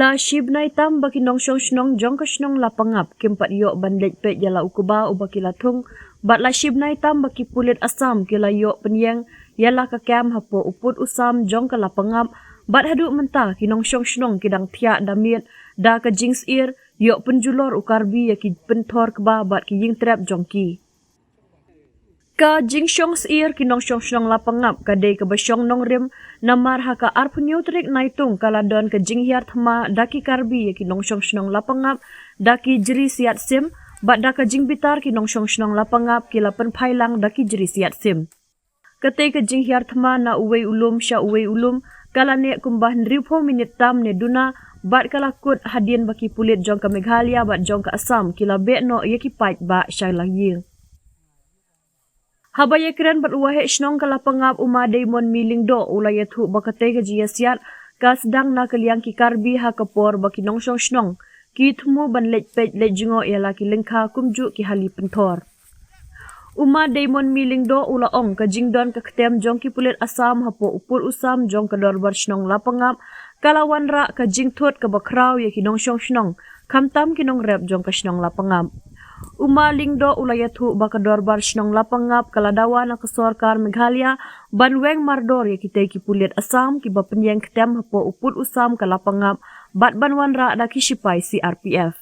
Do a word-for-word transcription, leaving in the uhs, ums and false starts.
La shi bnai tam ba ki nongshong shnong jong ka shnong Lapangap kim pat ïoh ban leit peit ïa la u kba uba ki la thung, bad la shi bnai tam ba ki pulit Assam ki la ïoh pynïeng ïa la ka kem hapoh u pud u sam jong ka Lapangap, bad haduh mynta ki nongshong shnong ki dang thiah da miet da ka jingsyier, ïoh pynjulor u Karbi ïa ki pynthor kba bad ki ïingtrep jong ki. Ka jingshong syier ki nongshong shnong Lapangap ka dei kaba shong nongrim, namar ha ka arphew hynñiew tarik Naitung ka la don ka jinghiar thma da ki Karbi ïa ki nongshong shnong Lapangap da ki jri siat sim, bad da ka jingbitar ki nongshong shnong Lapangap ki la pynphai lang da ki jri siat sim. Katei ka jinghiar thma na uwei u lum sha uwei u lum ka la neh kumba hynriewphew minit tam ne duna, bad ka la kut hadien ba ki pulit jong ka Meghalaya bad jong ka Assam ki la beh noh ïa ki paidbah sha la ïing. Haba ïakren bad u waheh shnong ka Lapangap, u Ma Daimon Milyngdoh, u la ïathuh ba katei ka jingïasiat ka sdang na ka liang ki Karbi ha ka por ba ki nongshong shnong ki thmu ban leit peit leit jngoh ïa la ki lyngkha kumjuh ki hali pynthor. U Ma Daimon Milyngdoh u la ong ka jingdon ka ktem jong ki pulit Assam hapoh u pud u sam jong ka dorbar shnong Lapangap ka la wanrah ka jingthut kaba khraw ïa ki nongshong shnong, khamtam ki nongrep jong ka shnong Lapangap. U Ma Lyngdoh u la ïathuh ba ka dorbar shnong Lapangap ka la dawa na ka sorkar Meghalaya ban weng mardor ïa kitei ki pulit Assam kiba pynïeng ktem hapoh u pud u sam ka Lapangap, bad ban wanrah da ki shipai C R P F.